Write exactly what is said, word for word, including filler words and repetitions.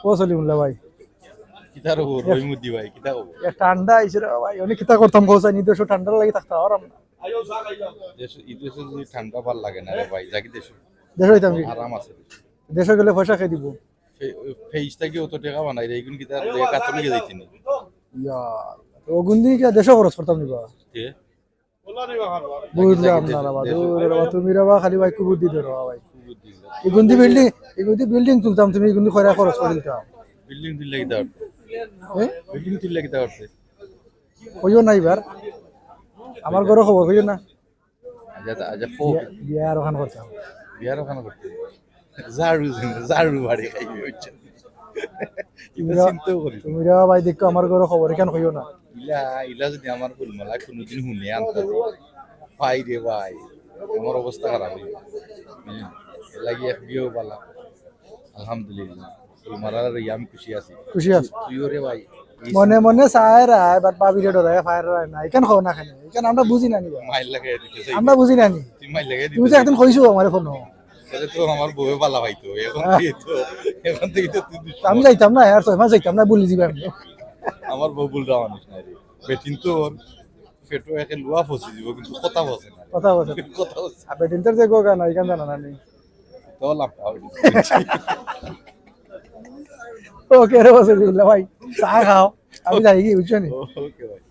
ও সলিমুল্লাহ ভাই, কিতার খবর রহিমুদ্দি ভাই? কিতা খবর? এ ঠান্ডা আইছে রে ভাই, অনেক কিতা করতাম কও চাই, নি দেশো ঠান্ডা লাগি থাকতা পারতাম না। দেশ, ই দেশো যদি ঠান্ডা ভালা লাগে না রে ভাই, যাকি দেশো দেশো যাইতাম কি? আরাম আছে। দেশো গেলে পয়সা কে দিব? ফে-, ফেইজ থাকি অত টেকা বানাই রে, ইগুন কিতা কাতর লাগি যাইতে নি। ইয়া, তো অগুন দি কিয়া দেশো খরচ করতাম নি বা? কে? বুঝলাম না রে বা, দূর রে বা, তুমি রে বা খালি ভাই কুবুদ্ধি ধরো বা ভাই। ইগুন দি বিল্ডিং, ইগুন দি বিল্ডিং তুলতাম, তুমি ইগুন দি কয়রা খরচ করি দিতাম। বিল্ডিং তুললে কিতা করতে? এ? বিল্ডিং তুললে কিতা করতে? কইও না এবার, আমার ঘরো খবর কইও না। আচ্ছা, আচ্ছা, ফো বিয়া, বিয়া আর ওখান করতাম। বিয়ার ওখানে করতে। ঝাড়ু, ঝাড়ু বাড়ি খাইবে হচ্ছে। তুমিরা, চিন্তাও করি। তুমিরা ভাই দেখো আমার ঘরো খবর ইখান কইও না। ইলা, ইলা যদি আমার ফুলমালা কোনোদিন হুনে আনতে পাই রে ভাই, আমার অবস্থা খারাপ অইব। বুঝলি? এর লাগি এক বিয়েও বালা। আলহামদুলিল্লাহ। ফুলমালার লইয়া আমি খুশি আছি। খুশি আছো? তুইও রে ভাই। এই মনে মনে চায় রায়, but ভাবিরে ডরায়, ফায়ার রায় না। ইখান কও না কেনে? ইখান আমরা বুঝি না নি বা। মাইর লাগাই দিতে চাই। আমরা বুঝি না নি। তুই মাইর লাগাই দিতে তুমি তো চাই। একদিন কইছো আমার ফোনো। তাহলে তো আমার বউয়ে বালা পাইতো। এখন থেকে তো, এখন থেকে তো তুই দুশমন। আমি যাইতাম না, আর ছয় মাস যাইতাম না, বলি দিবা আমি। আমার বউ ভুলটা মানুষ না রে। বেটিন তো ওর পেটো একে লুয়া ফসি দিব, কিন্তু কথা ফসে না। কথা বলছে। কথা ফসে। আর বেটিন্তর যে গোগা না, ইখান জানা না নি। তো লাফটা হবে। ওকে রে, বসে দিলা ভাই, চা খাও, আমি যাই কি, বুঝছো নি? ওকে ভাই।